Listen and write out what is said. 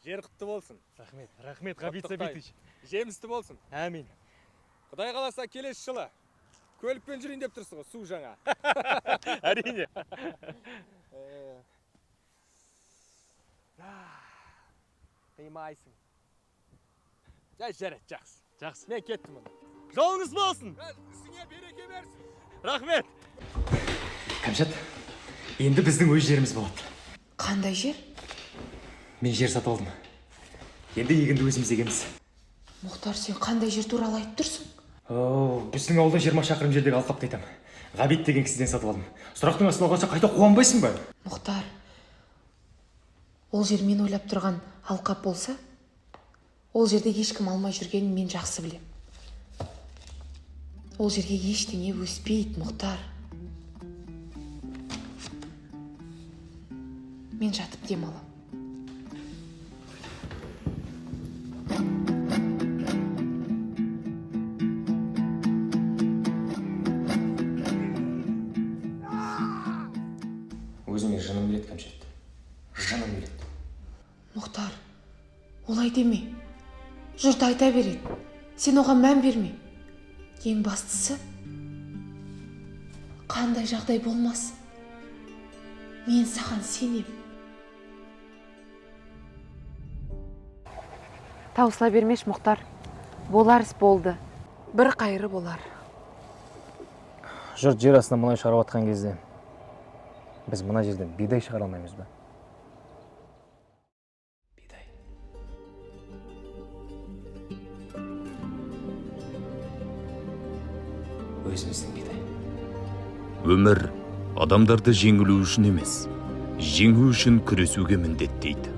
Жер құтты болсын. Рахмет, рахмет, Ғабит Құттықтаймын. Сәбитович. Жемісті болсын. Әмин. Құдай қаласа, келесі жылы көлікпен жүрейін деп тұрсың ғой, су жаңа. Әрине. Қимайсың. Жай, жарайды, жақсы. Жақсы. Мен кеттім онда. Жолыңыз болсын. Ісіңе береке берсін. Рахмет. Кәмшат, енді біздің өз жеріміз болады. Қандай жер? Мен жер сатып алдым. Енді егінді өзіміз егеміз. Мұхтар, сен қандай жер туралы айтып тұрсың? О, біздің ауылдан 20 шақырым жердегі алқапты айтамын. Ғабит деген кісіден сатып алдым. Сұрақтың астына алғанша қайта қуанбайсың ба? Мұхтар, ол жер мен ойлап тұрған алқап болса, ол жерде ешкім алмай жүргенін мен жақсы білем. Ол жерге ештеңе өспейді, Мұхтар. Мен жатып демалам. Өзіме жыным келеді, Кәмшат. Жыным келеді. Мұхтар, олай деме. Жұрт айта береді. Сен оған мән берме. Ең бастысы, қандай жағдай болмасын, мен саған сенем. Таусыла бермеш, Мұхтар. Болар іс болды. Бір қайыры болар. Жұрт жер астынан мұнай шығарып жатқан кезде біз мына жерден бидай шығара алмаймыз ба? Бидай. Өзіміздің бидай. Өмір адамдарды жеңілу үшін емес, жеңу үшін күресуге міндеттейді.